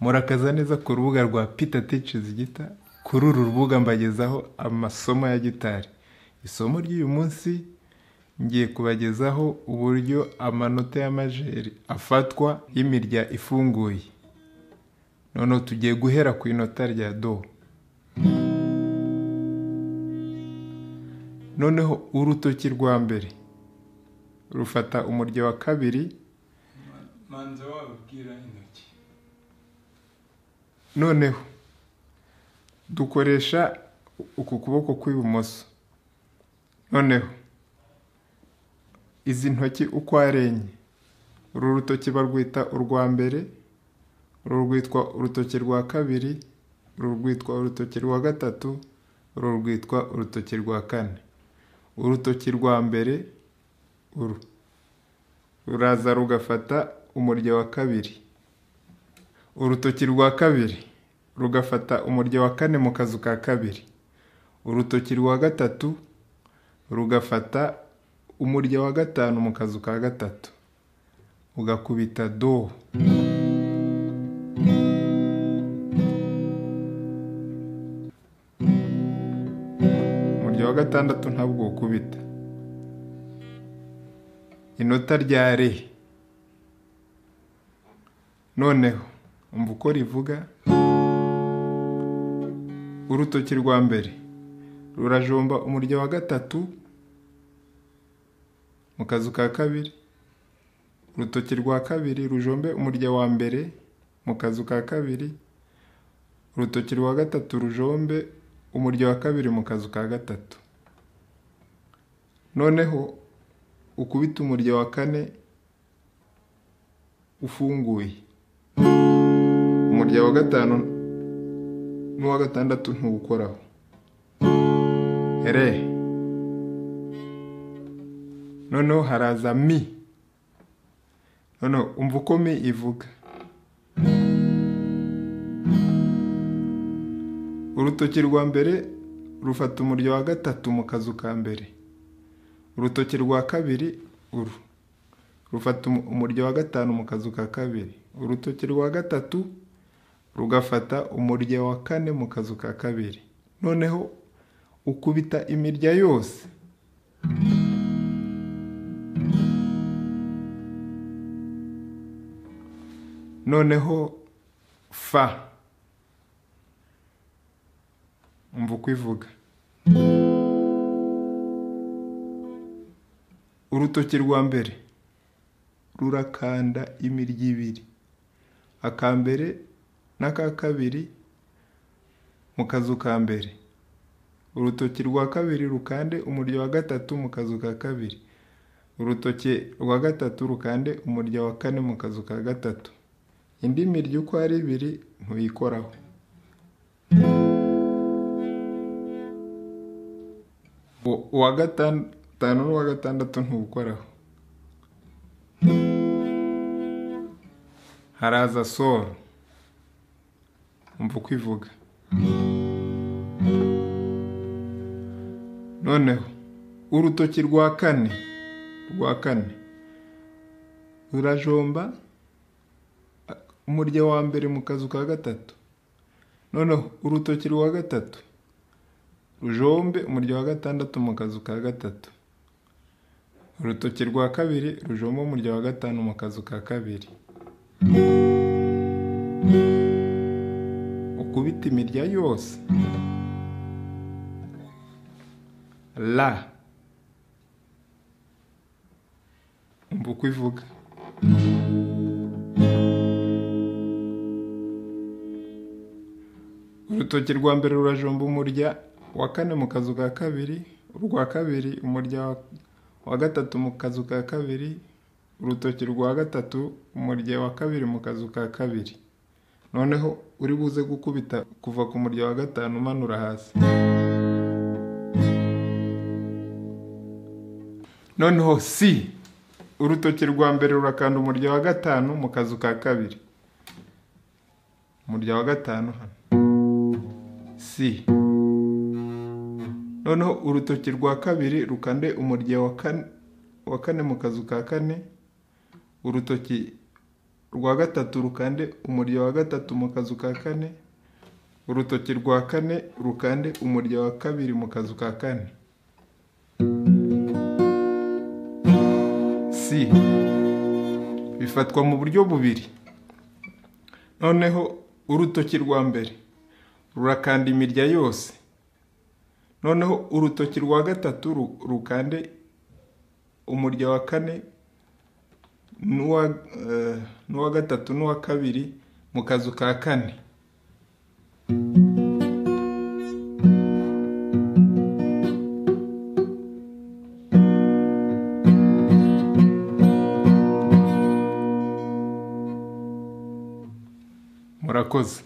Murakaza neza ku rubuga rwa Peter Teaches Guitar. Kuri uru rubuga mbagezaho amasomo ya gitari. Isomo ry'uyu munsi ngiye kubagezaho uburyo amanota ya majeri afatwa y'imirya ifunguye. Noneho tugiye guhera ku inota rya do. Noneho urutoki rwa mbere rufata umurya wa kabiri. Manza wabwira intoki. Noneho dukoresha uku kuboko kw'ibumoso. Noneho izi ntoki uko ari enye, uru rutoki barwita urwa mbere, uru rwitwa urutoki rwa kabiri, uru rwitwa urutoki rwa gatatu, uru rwitwa urutoki rwa kane. Urutoki rwa mbere uru ruraza rugafata umurya wa kabiri. Urutoki rwa kabiri rugafata umurya wa kane mu kazu ka kabiri. Urutoki rwa gatatu rugafata umurya wa gatanu mu kazu ka gatatu. Ugakubita do. Umurya wa gatandatu ntabwo ukubita. Inota rya re. Noneho umva uko rivuga. Urutoki rwa mbere rurajomba umurya wa gatatu mu kazu ka kabiri. Urutoki rwa kabiri rujombe umurya wa mbere mu kazu ka kabiri. Urutoki rwa gatatu rujombe umurya wa kabiri mu kazu ka gatatu. Noneho ukubita umurya wa kane ufunguye. Umurya wa gatanu n'uwa gatandatu ntuwukoraho. Re. Noneho haraza mi. Noneho umva uko mi ivuga. Urutoki rwa mbere rufata umurya wa gatatu mu kazu ka mbere. Urutoki rwa kabiri uru rufata umurya wa gatanu mu kazu ka kabiri. Urutoki rwa gatatu rugafata umurya wa kane mu kazu ka kabiri. Noneho ukubita imirya yose. Noneho fa. Umva uko ivuga. Urutoki rwa mbere rurakanda imirya ibiri, aka mbere n'aka kabiri mu kazu ka mbere. Urutoki rwa kabiri rukande umurya wa gatatu mu kazu ka kabiri. Urutoki rwa gatatu rukande umurya wa kane mu kazu ka gatatu. Indi mirya uko ari ibiri ntuyikoraho. Uwa gatanu n'uwa gatandatu ntuwukoraho. Haraza sol. Umva uko ivuga. Noneho urutoki rwa kane rurajomba umurya wa mbere mu kazu ka gatatu. Noneho urutoki rwa gatatu rujombe umurya wa gatandatu mu kazu ka gatatu. Urutoki rwa kabiri rujombe umurya wa gatanu mu kazu ka kabiri. Ukubita imirya yose. La. Umva uko ivuga. Urutoki rwa mbere rurajomba umurya wa kane mu kazu ka kabiri, urwa kabiri umurya wa gatatu mu kazu ka kabiri, urutoki rwa gatatu umurya wa kabiri mu kazu ka kabiri. Noneho uri buze gukubita kuva ku murya wa gatanu umanura hasi. Noneho si. Urutoki rwa mbere rurakanda umurya wa gatanu mu kazu ka kabiri. Umurya wa gatanu hano. Si. Noneho urutoki rwa kabiri rukande umurya wa kane mu kazu ka kane. Urutoki rwa gatatu rukande umurya wa gatatu mu kazu ka kane, urutoki rwa kane rukande umurya wa kabiri mu kazu ka kane. C bifatwa mu buryo bubiri. Noneho urutoki rwa mbere rurakanda imirya yose, noneho urutoki rwa gatatu rukande umurya wa kane n'uwa gatatu n'uwa kabiri mu kazu ka kane. Murakoze.